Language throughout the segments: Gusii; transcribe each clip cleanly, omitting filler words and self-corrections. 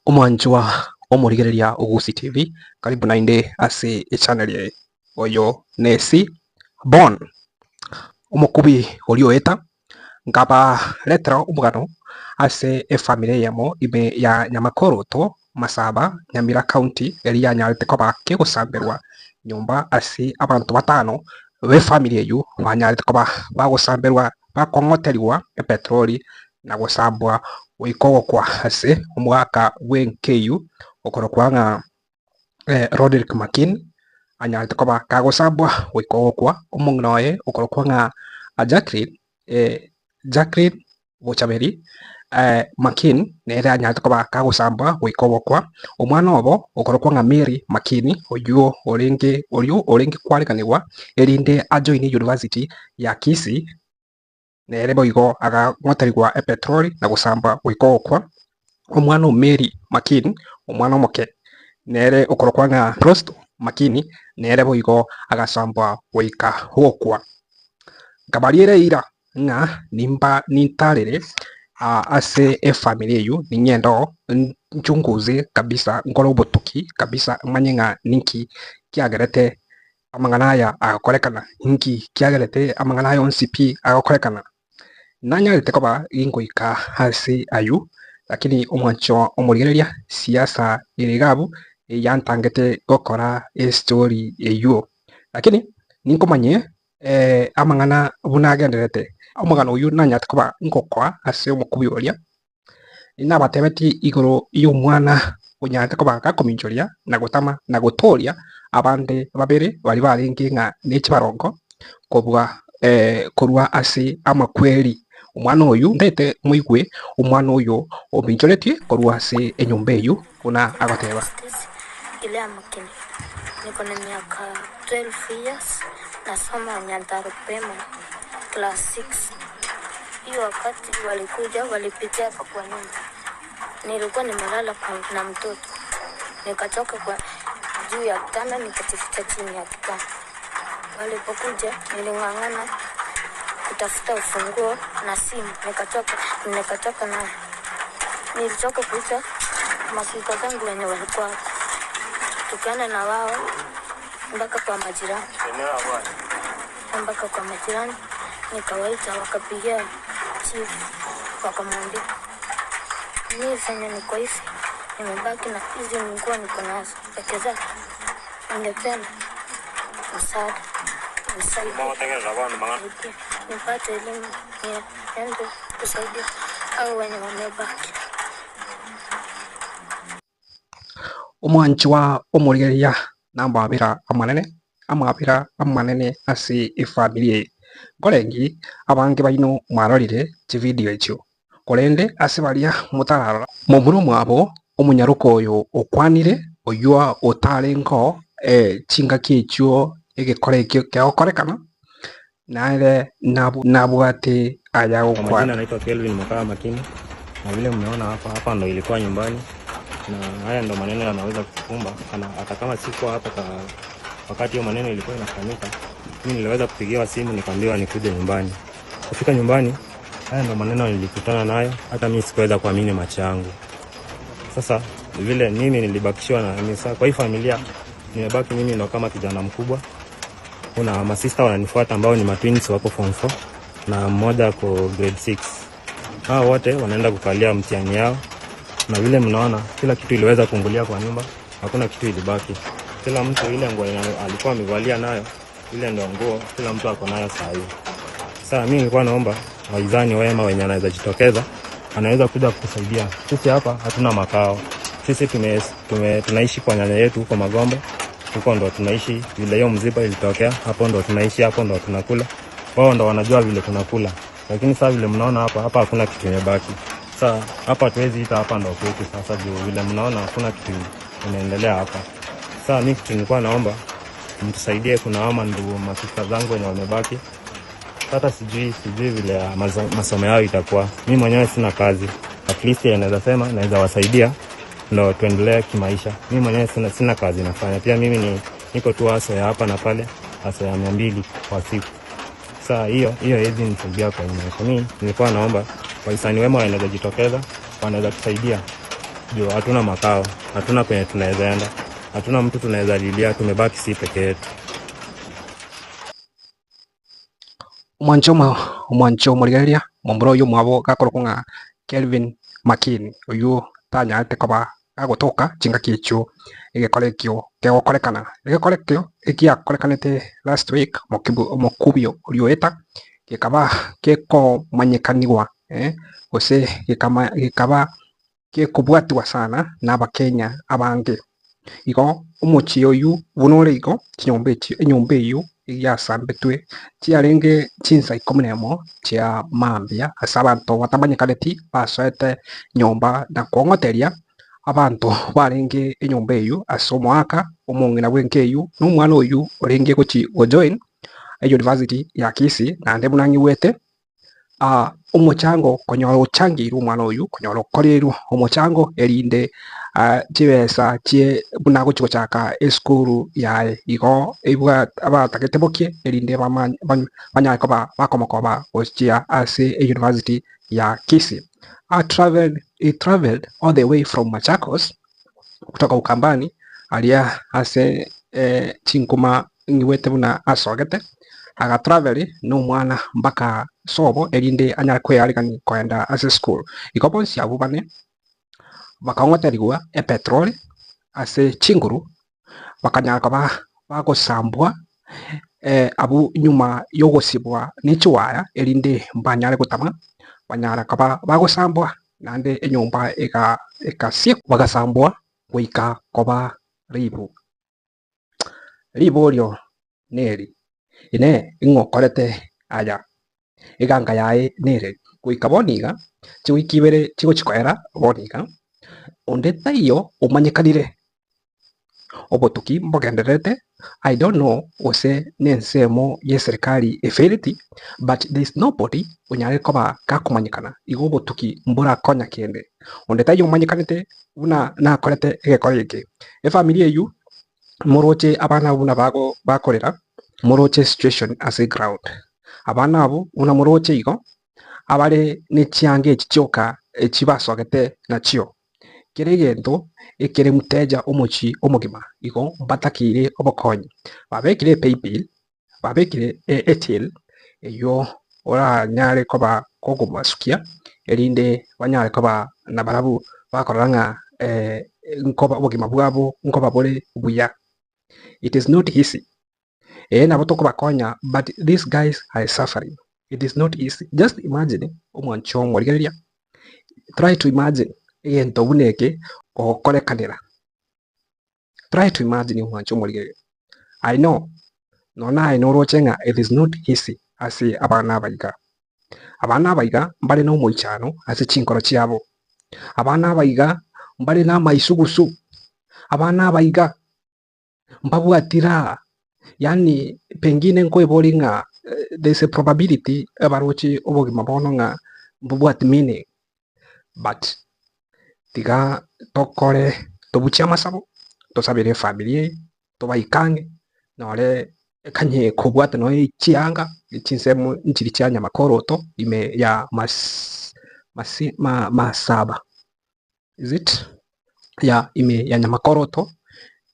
Omwanchwa omorigereria o Gusii TV, karibu naende ase echannel eye. Oyo nesi Bon, omokubi oria oeta, nkabaretera omogano ase efamiri eyemo ime ya Nyamakoroto, Masaba, Nyamira County, eria yanyarete koba kegosamberwa nyomba ase abanto batano b'efamiri eyio banyarete koba bagosamberwa bakong'oterigwa epetroli na gosambwa goika ogokwa ase omogaka bw'enka eyio okorokwa ng'a Roderick McKean anyarete koba kagosambwa goika ogokwa, omong'ina oye okorokwa ng'a Jacqueline Jacqueline Bochaberi McKean nere anyarete koba kagosambwa goika ogokwa, omwana obo okorokwa ng'a Mary McKean oywo orenge oywo orenge kwareganigwa erinde ajoine university ya Kisii. Nere boigo agang'oterigwa epetroli na gosambwa goika ogokwa. Omwana o Mary McKean, omwana omoke, nere okorokwa ng'a Prosto McKean, nere boigo agasambwa goika ogokwa. Nkabariera eira ng'a nimba nintarere ase efamiri eyio, ning'ende oo nchunguze kabisa, nkore obotuki kabisa, manye ng'a ninki kiagerete Amang'ana aya agakorekana. Inki kiagerete amang'ana aya onsi pi agokorekana? Nanyarete koba gingoika ase ayio, lakini omwancho omorigereria siasa ere iga abwo yantangete gokora estori eyio. Lakini ninkomanye amang'ana buna agendererete. Omogano oyio nanyarete koba ngokoa ase omokubi oria. Nabatebetie igoro y'omwana onyarete koba gakominchoria na gotama na gotooria abande babere baria barenge ng'a ne chibarongo kobua korwa ase amakweri. Omwana oyio ntaete moigwe omwana oyo ominchoretie korwa ase enyomba eyio buna agoteba. Niko na miaka 12 years nasoma Nyantaro Primary class 6. Hiyo wakati walikuja walipitia hapa kwa nyumba, nilikuwa nimelala kwa, na mtoto nikatoka kwa juu ya kitanda nikajificha chini ya kitanda. Walipokuja niling'ang'ana kutafuta ufunguo na simu nikatoka, nikatoka nayo. Nilitoka kuita masista zangu wenye walikuwa hapo, tukaenda na wao mpaka kwa majirani mpaka kwa majirani, nikawaita wakapigia chief, wakamwambia mi venye niko hivi, nimebaki na hizi nguo niko nazo peke zake, ningependa msaada msaidie nipate elimu niende kusaidia hao wenye wamebaki. Omwanchwa omorigereria namabera amanene, amabera amanene ase efamiri eye. Nkorengi abange baino mwarorire chividio echio, korende ase baria motararora, momura omwabo omonyaroka oyo okwanire oyio otarengeo chingaki echio egekora ekio kegokorekana, Nere nabwate aya Kwa majina gokwana. naitwa Kelvin Mukaa Makini, na vile mmeona hapa, hapa ndo ilikuwa nyumbani, na haya ndo maneno yanaweza kukumba kana, hata kama sikuwa hapa ka, wakati hiyo maneno ilikuwa inafanyika, mimi niliweza kupigiwa simu nikaambiwa nikuje nyumbani. Kufika nyumbani, haya ndo maneno nilikutana nayo, hata mimi sikuweza kuamini macho yangu. Sasa vile mimi nilibakishiwa na misa, kwa hii familia nimebaki mimi ndo kama kijana mkubwa kuna masista wananifuata ambao ni matwins wako form 4 na mmoja ako grade 6. Hao wote wanaenda kukalia mtihani yao, na vile mnaona kila kitu iliweza kuungulia kwa nyumba, hakuna kitu ilibaki. Kila mtu ile nguo yenye alikuwa amevalia nayo ile ndio nguo kila mtu ako nayo saa hii. Sasa mimi nilikuwa naomba waizani wema wenye anaweza jitokeza, anaweza kuja kutusaidia. Sisi hapa hatuna makao, sisi tume, tume, tunaishi kwa nyanya yetu huko Magombe, huko ndo tunaishi. Vile hiyo mziba ilitokea, hapo ndo tunaishi, hapo ndo tunakula. Wao ndo wanajua vile tunakula, lakini sasa vile mnaona hapa hapa hakuna kitu imebaki. Sasa hapa hatuwezi ita hapa ndo kwetu sasa, juu vile mnaona hakuna kitu inaendelea hapa. Sasa mimi kitu nilikuwa naomba mtusaidie, kuna ama ndugu masista zangu wenye wamebaki hata sijui sijui vile masomo yao itakuwa. Mi mwenyewe sina kazi, at least naweza sema naweza wasaidia ndo tuendelee kimaisha. Mi mwenyewe sina, sina kazi nafanya pia mimi ni niko tu aso ya hapa na pale, aso ya 200 kwa siku. Saa hiyo hiyo haiwezi nisaidia kwa maisha. Mi nilikuwa naomba wahisani wema wanaweza jitokeza, wanaweza tusaidia. Juu hatuna makao, hatuna kwenye tunaweza enda, hatuna mtu tunaweza lilia, tumebaki si peke yetu. Omwancho omwancho omorigereria momura oyio omwabo gakorokwa ng'a Kelvin Makini, oyio tanyarete koba gagotoka chingaki echio egekora ekio kegokorekana. Egekora ekio egiakorekanete last week omokubio oria oeta gekaba gekomanyekanigwa gose gekaba gekobwatiwa sana nabakenya abange. Igo omochie oyio buna ore igo, chinyomba echi enyomba eyio eyasambetwe chiarenge chinsa ikomi na emo chia mambia ase abanto batamanyekaneti basoete nyomba na kong'oteria abanto barenge enyomba eyio ase omoaka, omong'ina bw'enka eyio na omwana oyio orenge gochi gojoin eyunivasiti ya Kisii naende buna ang'igwete. Omochango konyora ochangeirwe omwana oyio, konyora okoreirwe omochango erinde chibesa chie buna agochi gochaka esukuru yaye igo abatagete bokie erinde banyare koba bakomokoba gochia ase eyunivasiti ya Kisii. A travelled, he travelled all the way from Machakos kutoka Ukambani aria ase chinkuma ng'igwete buna asogete, aga travel nomwana mpaka sobo erinde anyare kwearigania koenda ase esukuru. Igo bonsi abwo bane bakong'oterigwa epetroli ase chinguru bakanyara koba bagosambwa abwo nyuma yogosibwa ne chiwaya erinde mbanyare gotama, banyara koba bagosambwa naende enyomba egasiekwa bagasambwa goika koba ribu. Riborio neri, Inee, ing'o okorete aya? Eganga yaye nere goika bono iga, chiwiki ibere chigochia koera bono iga, onde taiyo omanyekanire. Obotuki mbogendererete, I don't know gose nensemo y'eserikari efaileti, but there is nobody onyarire koba gakomanyekana igo obotuki mborakonya kende. Onde taiyo omanyekanete buna nakorete egekora eke. Efamiri eyio moroche abana abwo buna bakorera, moroche situation ase eground. Abana abwo buna moroche igo, abare ne chianga echi chioka echi basogete nachio, kera egento ekere mteja omochie omogima igo mbatakeire obokonyi. Babekire epaybill, babekire etill eywo oranyare koba kogobasukia erinde banyare koba nabarabwo bakorora ng'a nkoba obogima bwabo nkoba bore buya. It is not easy. Ee nabo tokobakonya but these guys are suffering it is not easy just imagine omwanchi omorigereria try to imagine egento buna eke gokorekanera try to imagine omwanchi omorigereria I know nonya naye noroche ng'a it is not easy ase abana aba iga. Abana aba iga mbare nomoichano ase chinkoro chiabo, abana aba iga mbare namaisugusu, abana aba iga mbabwati raha, yaani pengine nkoeborie ng'a there is a probability abaroche obogima bono ng'a mbobwati meaning, but tiga tokore tobuche amasabo, tosabere efamiri eye, tobaike ang'e, nore kanye kobwate nonye chianga, chinsemo nchiria chia nyamakoroto ime ya masaba. Is it? Ya ime ya Nyamakoroto,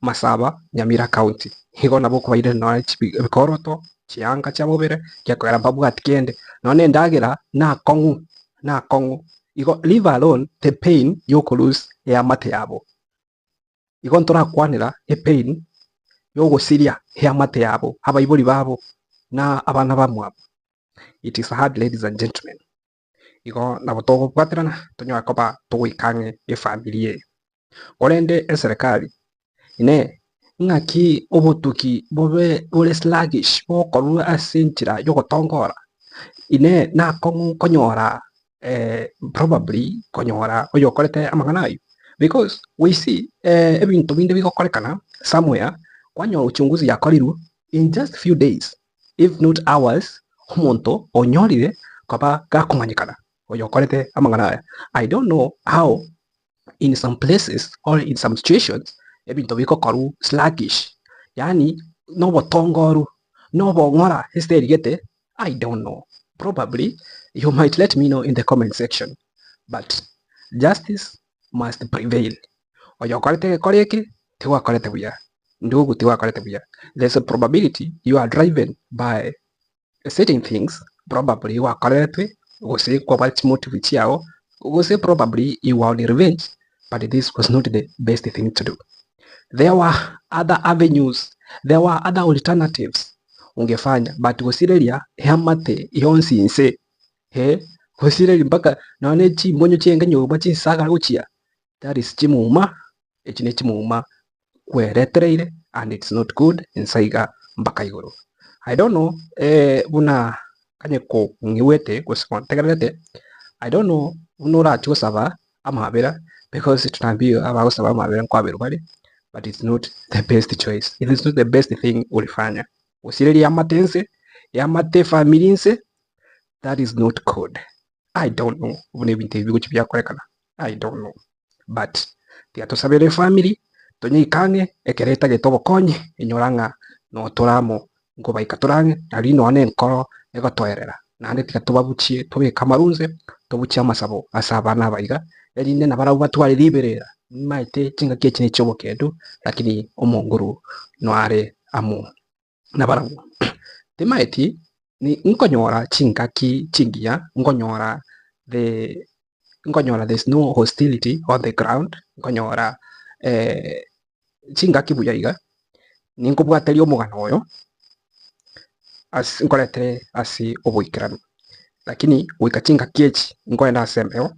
Masaba, Nyamira County. Igo nabo okobairera nonya chibi ebikoroto, chianga chia mobere, gekogera mbabwati kende. Nonya na endagera nakong'u, nakong'u. Igo leave alone the pain yoko lose eamate yabo. Igo ntorakwanera epain yogosiria eamate yabo, abaibori babo, na abana bamwabo. It is hard ladies and gentlemen. Igo nabo togobwaterana tonyare koba togoika ang'e efamiri eye. Korende eserekari inee ng'aki obotuki bobe bore sluggish bokorwa ase enchera yogotongora? Inee nakong'u konyora probably konyora oyokorete amang'ana ayio? Because we see ebinto binde bigokorekana somewhere kwanyora uchunguzi yakorirwe in just few days if not hours omonto onyorire koba gakomanyekana oyokorete amang'ana aya. I don't know how in some places or in some situations ebinto bigokorwa sluggish yaani nobotongoru, nobong'ora ase erigete I don't know probably you might let me know in the comment section but justice. must prevail. Oyokorete egekora eke tigwakorete buya, ndugu tigwakorete buya. There's a probability you are driven by certain things probably gwakoreretwe gose kwabwate chimotive chiao gose probably you were on revenge but this was not the best thing to do. There were other avenues, there were other alternatives ungefanya but gosireria eamate yonsi inse eh, gosireria mpaka nonya ne chimonyo chienge nyomba chinsagara gochia that is chimuma, echi ne chimuma kweretereire and it's not good inse iga mpaka igoro. I don't know eh, buna kanye kong'iwete gose kontegererete I don't know buna orachie gosaba amabera because tunaambiwa abagosaba amabera nkwaberwa bare but it's not the best choice, it is not the best thing ulifanya. Gosireria eamate ense, eamate efamiri ense that is not good. I don't know buna ebinto ebi bigochia biakorekana I don't know but tiga tosabere efamiri tonyeike ang'e ekero etagete obokonyi inyora ng'a notore amo nkobaika tore ang'e nari nonya na enkoro egotoerera naende tiga tobabuchie tobeke amarunse tobuchie amasabo ase abana aba iga erinde nabarabwo batware riberera nimaete chingaki echi ne chiobokendu lakini omonguru noare amo nabarabwo. Timaeti ni nkonyora chingaki chingiya nkonyora the nkonyora there's no hostility on the ground nkonyora eh, chingaki buya iga ninkobwateria omogano oyo ase nkoretere ase oboikeranu. Lakini goika chingaki echi nkoenda ase embeo,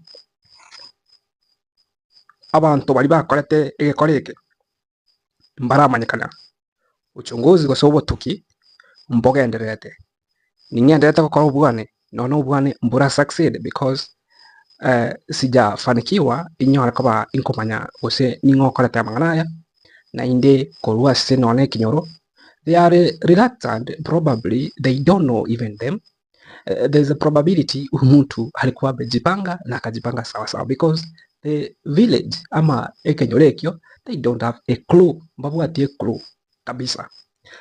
abanto baria bakorete egekora eke mbaramanyekana, uchunguzi gose obotuki mbogendererete. Ning'endererete gokora obwane nonya obwane mbora succeed because eh, sijafanikiwa inyore koba inkomanya gose ning'o okorete amang'ana aya, naende korwa ase nonya ekenyoro they are reluctant probably they don't know even them. There's a probability huyu mtu alikuwa amejipanga na akajipanga sawa sawa because the village ama ekenyoro ekio they don't have a clue, mbabwati a clue kabisa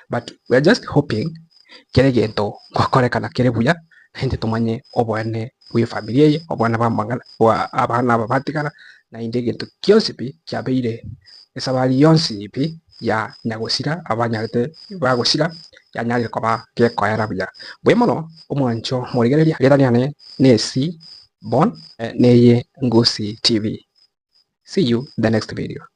but we are just hoping kera egento ngokorekana kere buya naende tomanye oboene bwa efamiri eye, oboene bwa amang'ana bwa abana aba batigara naende egento kionsi pi kiabeire esabari yonsi pi ya nyagosira abanyarete bagosira yanyarire koba gekoera buya. Mbuya mono omwancho morigereria rieta riane ne C Bon neye Ngusi TV. See you the next video.